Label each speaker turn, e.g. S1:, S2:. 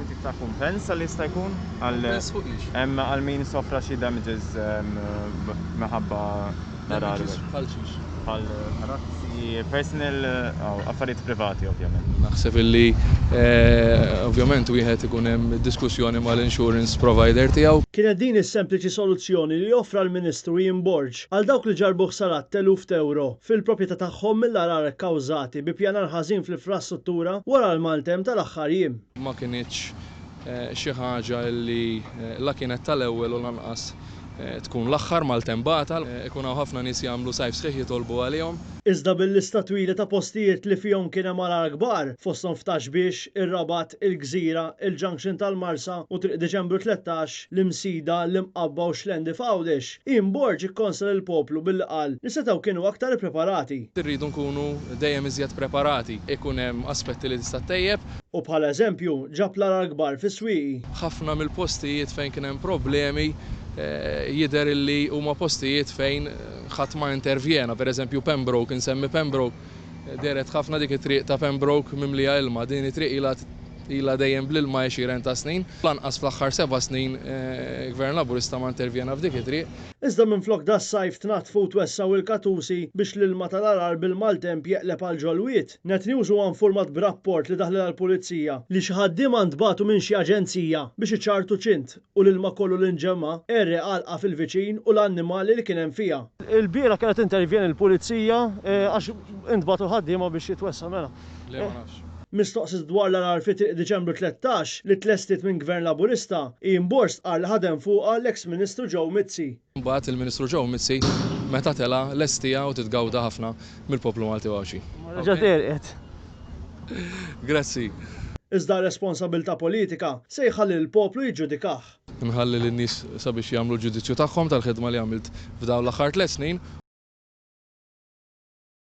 S1: xi tip ta' kumpens għal jista' jkun?
S2: Kumpens fuq ix?
S1: Għal min sofra xi damages minħabba
S2: l-għargħar. Damages bħal xiex?
S1: Bħal karozzi, personal, affarijiet privati ovvjament.
S2: Naħseb illi ovvjament wieħed ikun hemm diskussjoni mal-insurance provider tiegħu.
S3: Kienet din is-sempliċi soluzzjoni li offra l-Ministru Ian Borg għal dawk li ġarrbu ħsarat t'eluf t'ewro fil-proprjetà tagħhom mill-għargħar kkawżati bi pjanar ħażin fl-infrastruttura wara l-maltemp tal-aħħar jiem.
S2: Ma kinitx xi ħaġa li la kienet tal-ewwel u lanqas tkun l-aħħar maltembata. Ikun hawn ħafna nies jagħmlu sajf sħiħ jitolbu għalihom.
S3: Iżda bil-lista twila ta' postijiet li fihom kien hemm għargħar kbar, fosthom f'Ta' Xbiex, ir-Rabat, il-Gżira, il-Junction tal-Marsa u Triq Diċembru 13, l-Imsida, l-Imqabba u x-Xlendi f'Għawdex, Ian Borg ikkonsla lill-poplu billi qal li setgħu kienu aktar ippreparati.
S2: Irridu nkunu dejjem iżjed preparati. Ikun hemm aspetti li tista' ttejjeb.
S3: U bħala eżempju ġab l-għargħar kbar fis-Swieqi.
S2: Ħafna mill-postijiet fejn kien hemm problemi jidher illi huma postijiet fejn ħadd ma intervjena. Per eżempju Pembroke, insemmi Pembroke, dehret ħafna dik it-triq ta' Pembroke mimlija ilma. Din it-triq ilha ilha dejjem bl-ilma għexieren ta' snin. Lanqas fl-aħħar seba' snin Gvern Laburista ma intervjena f'dik it-triq.
S3: Iżda minflok das-sajf tnaddfu u twessgħu il-katusi biex l-ilma tal-għargħar bil-maltemp jeqleb għal ġol-wied, Net News huwa infurmat b'rapport li daħlilha l-Pulizija li xi ħaddiema ntbagħtu minn xi aġenzija biex iċarrtu ċint u l-ilma kollu li nġema' għerreq għalqa fil-viċin u l-annimali li kien hemm fiha. Ilbieraħ kellha tintervjeni l-Pulizija għax intbagħtu l-ħaddiema biex jitwessa' mela.
S2: Le ma nafx.
S3: Mistoqsi dwar l-għargħar fi Triq Diċembru 13 li tlestiet minn Gvern Laburista, Ian Borg stqarr li ħadem fuqha l-eks Ministru Joe Mizzi.
S2: Imbagħad il-Ministru Joe Mizzi meta tela' lestiha u titgawda ħafna mill-poplu Malti u Għawdxi.
S3: Ma reġgħet għerqet.
S2: Grazzi.
S3: Iżda r-responsabilità politika se jħalli lill-poplu jiġġudikah.
S2: Nħalli lin-nies sabiex jagħmlu l-ġudizzju tagħhom tal-ħidma li għamilt f'dawn l-aħħar tlett snin.